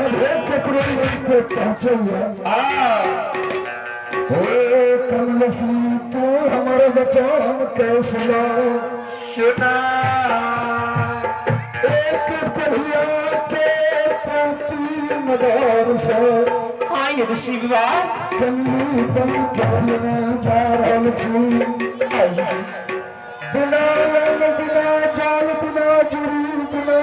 सभे केकरो लग के पहुँचैया। हे कमलसी तू हमर वचन के सुना सुना। एक कहिया के पोती मदार से हाँ ये ऋषि बाबा। कन्नी बन के लेने जा रहल छी। बिना रंग बिना जाल बिना जुरी बिना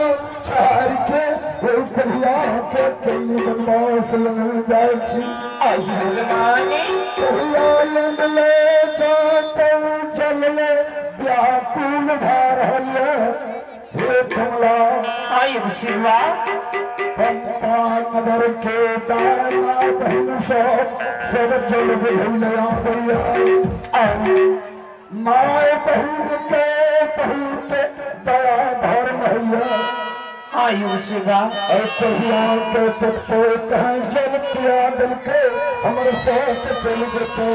छार के ओहि कहिया के कन्नी बनवास लेने जाइ छी। मानी कहिया लंग ले जातौ जल ले व्याकुल भऽ रहल हे कमला। हाँ ये ऋषि बाबा। पंपा नगर के दाना बहन सब सब चल गेल आबैया। माय बहिन के बहुत दया धर्म हैया। हाँ ये ऋषि बाबा। और कहिया के देखते कहीं जल पिया देलके हमर साथ चल जेते।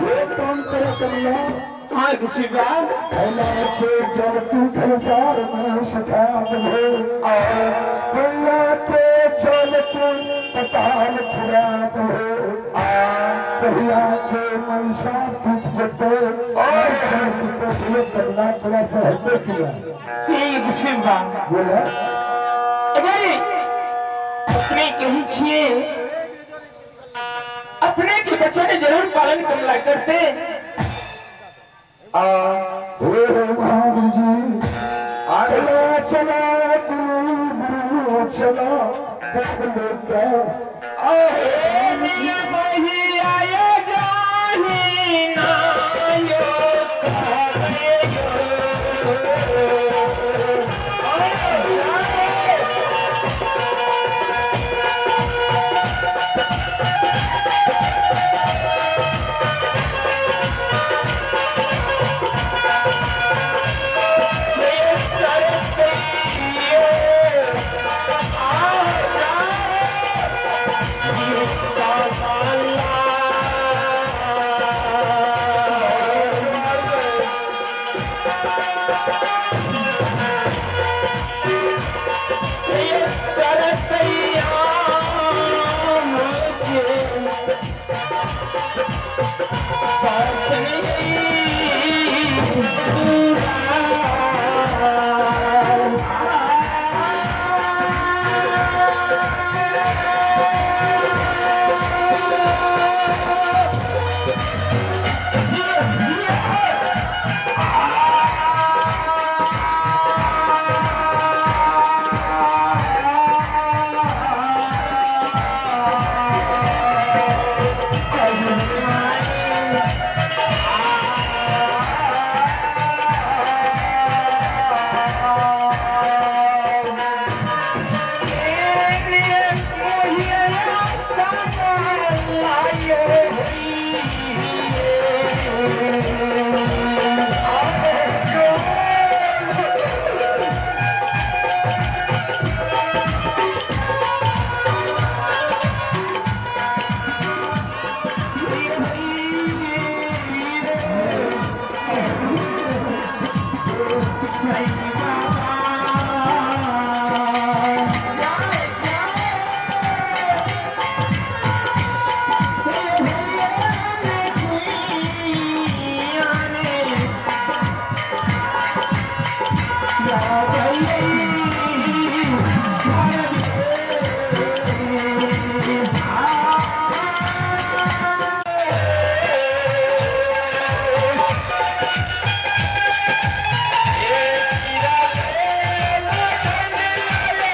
हे कौन करे कमला। हाँ ऋषि बाबा। फैला के जल तू घरसार में सुखा दे। कहिया के जल तू पताल फुरा दे। कहिया के मनसा टूट जेते। और कमला थोड़ा सा हटे किया। ये ऋषि बाबा। बोला। अरे अपने कही छिए अपने के बच्चे ने जरूर पालन कमला करते। हे महावीर जी चला चला गुरु गुरु चला देख लेके। नियम ही आया जाही नायो